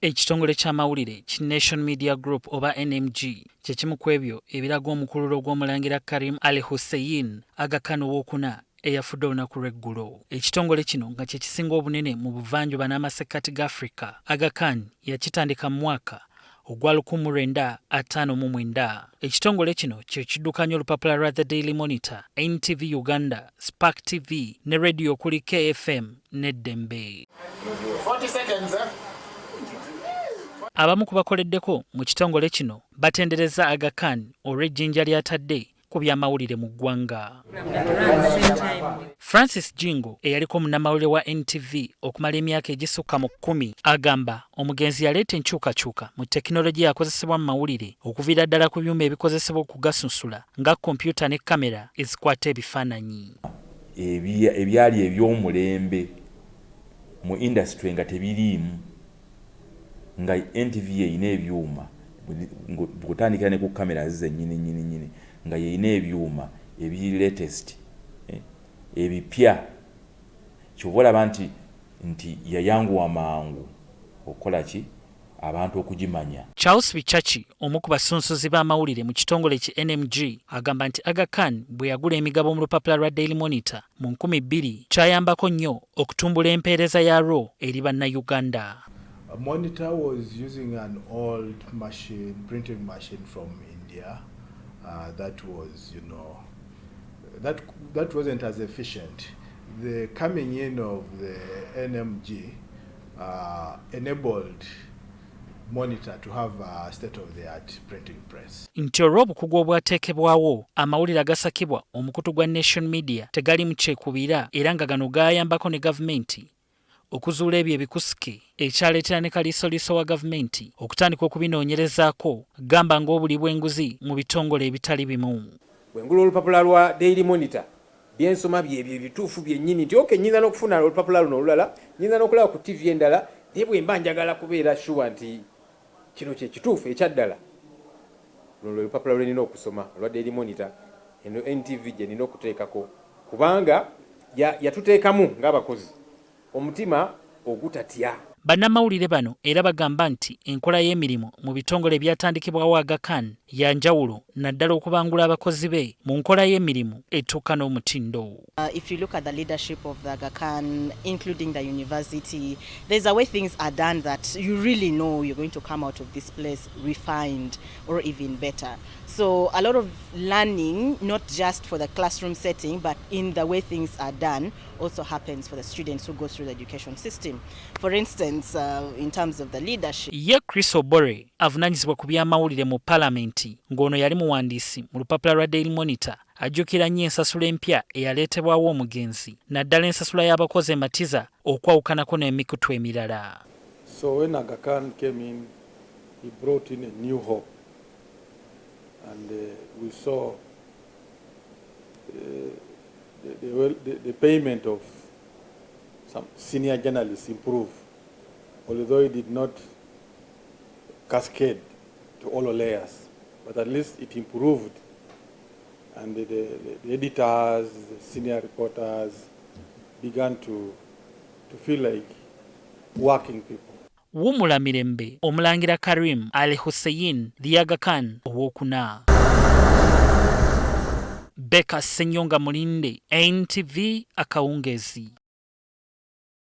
Ekitongole ky'amawulire ki Nation Media Group oba NMG kye kimu ku ebyo ebiraga omukululo gw'omulangira Karim Ali Hussein Aga Khan owookuna eyafudde olunaku lw'eggulo. Ekitongole kino nga kye kisinga obunene mu buvanjuba n'amasekkati ga Afrika, Aga Khan yakitandika mu mwaka ogwa 1959. Ekitongole kino kye kiddukanya olupapula lwa The Daily Monitor, NTV Uganda, Spark TV ne rediyo okuli KFM n'Eddembe. 40 seconds, eh? Abamu ku bakoleddeko mu kitongole kino batendereza Aga Khan olw'ejjinja ly'atadde ku byamawulire mu ggwanga. Francis Jingo, eyaliko munnamawulire wa NTV okumala emyaka egisukka mu 10, agamba omugenzi yaleeta enkyukakyuka mu tekinologiya akozesebwa mu mawulire, okuviira ddala ku byuma ebikozesebwa okugasunsula nga kompyuta ne kamera ezikwata ebifaananyi. Ebyali eby'omulembe mu industry nga tebiriimu, nga NTV erina ebyuma, kutandikira ne ku kamera zennyini nnyini nnyini, nga yerina ebyuma ebiri latest, ebipya. Kyova olaba nti yayanguwa mangu okukola ki abantu okugimanya. Charles Bichachi, omu ku basunsuzi b'amawulire mu kitongole ki NMG, agamba nti Aga Khan bwe yagula emigabo mu lupapula lwa Daily Monitor mu 2000, kyayambako nnyo okutumbula empeereza yaalwo eri Bannayuganda. Monitor was using an old machine, printing machine from India, that was, you know, that, that wasn't as efficient. The coming in of the NMG enabled Monitor to have a state-of-the-art printing press. Nti olw'obukugu obwateekebwawo, amawulire agasakibwa omukutu gwa Nation Media tegalimu kyekubira, era nga gano gaayambako ne gavumenti okuzuula ebyo ebikusike, ekyaleetera ne kaliisoliiso wa gavumenti okutandika okubinoonyerezaako, gamba ng'obuli bw'enguzi mu bitongole ebitali bimu. Bwe ngula olupapula lwa Daily Monitor, byensoma byebyo ebituufu byennyini, nti okay, nyinza n'okufuna olupapula luno olulala, nyinza n'okulaba ku TV endala, naye bwe mba njagala kubeera sure nti kino kye kituufu ekyaddala, luno lwe lupapula lwe nina okusoma olwa Daily Monitor. Eno NTV gye nina okuteekako, kubanga yatuteekamu ng'abakozi omutima ogutatya. Bannamawulire bano era bagamba nti enkola y'emirimu mu bitongole ebyatandikibwawo Aga Khan ya njawulo, naddala okubangula abakozi be mu nkola y'emirimu etuuka n'omutindo. If you look at the leadership of the Aga Khan, including the university, there's a way things are done that you really know you're going to come out of this place refined or even better. So a lot of learning, not just for the classroom setting, but in the way things are done, also happens for the students who go through the education system. For instance, in terms of the leadership. Ye Chris Obore, avunaanyizibwa ku byamawulire mu Paalamenti, ng'ono yali muwandiisi mu lupapula lwa Daily Monitor, ajjukira nnyo ensasula empya eyaleetebwawo omugenzi, naddala ensasula y'abakozi ematiza okwawukanako n'emikutu emirala. So when Aga Khan came in, he brought in a new hope. And we saw the payment of some senior journalists improve, although it did not cascade to all layers, but at least it improved. And the editors, the senior reporters began to feel like working people. Wummula mirembe, omulangira Karim Ali Hussein the Aga Khan owookuna. Beka Senyonga Mulinde, NTV, akawungeezi.